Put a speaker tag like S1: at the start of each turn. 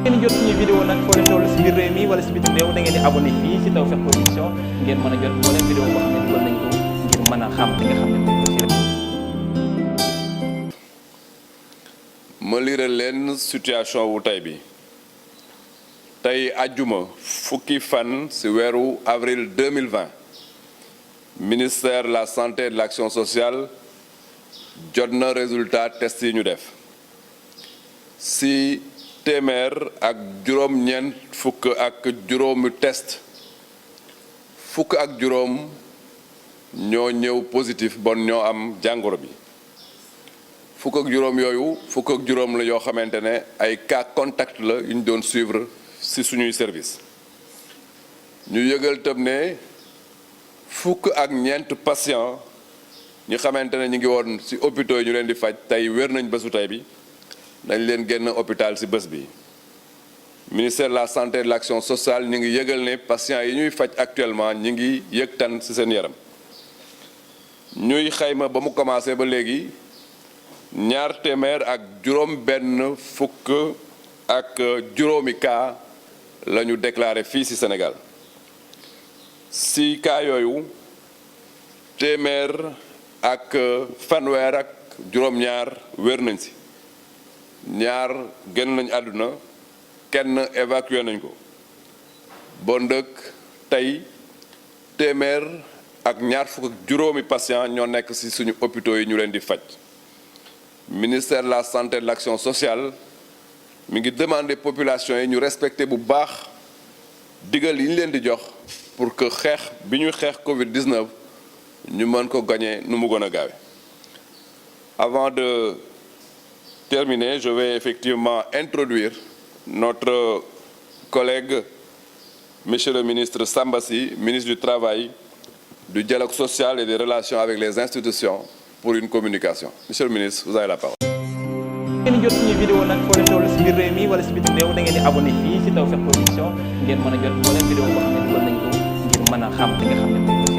S1: ngeen jot suñu vidéo nag foo leen toll si biir réew mi wala si bitim réew da ngeen di abonné fii si Tawfekh Production ngeen mën a jot moo leen vidéo boo xam ne dugal nañ ko ngir mën a xam li nga xam ne moom la rek.
S2: ma lire leen situation wu tey bi tey àjjuma fukki fan ci weeru avril 2020 ministère de la santé et de l'action sociale jot na résultat test yi ñu def ci téeméer ak juróom-ñeent fukk ak juróomi test fukk ak juróom ñoo ñëw positif bon ñoo am jàngoro bi fukk ak juróom yooyu fukk ak juróom la yoo xamante ne ay cas contact la yu ñu doon suivre ci suñuy service ñu yëgal tam ne fukk ak ñeent patient ñi xamante ne ñu ngi woon ci hôpitaux yi ñu leen di faj tey wér nañ bésu tey bi dañ leen génn hôpital ci bés bi ministère de la santé et de l'action sociale ñu ngi yëgal ne patients yi ñuy faj actuellement ñu ngi yëg tan ci seen yaram ñuy xayma ba mu commencé ba léegi ñaar téeméer ak juróom benn fukk ak juróomi cas la ñu déclaré fii ci Sénégal ci cas yooyu téeméer ak fanweer ak juróom-ñaar wér nañ ci ñaar génn nañ àdduna kenn évacué nañ ko bon dëkk tey téeméer ak ñaar fukk ak juróomi patient ñoo nekk ci suñu hôpitaux yi ñu leen di faj ministère de la santé et de l'action sociale mi ngi demander population yi ñu respecter bu baax digal yi ñu leen di jox pour que xeex bi ñuy xeex Covid-19 ñu mën ko gagner nu mu gën a gaawe. Avant de terminer, je vais effectivement introduire notre collègue, Monsieur le ministre Samba Sy, ministre du Travail, du Dialogue social et des relations avec les institutions, pour une communication. Monsieur le ministre, vous avez la parole.
S1: ngeen jot suñu vidéo nag foo leen toll si biir réew mi wala si bitim réew da ngeen di abonné fii si Tawfekh Production ngeen mën a jot moo leen vidéo boo xam ne dugal nañ ko ngir mën a xam li nga xam ne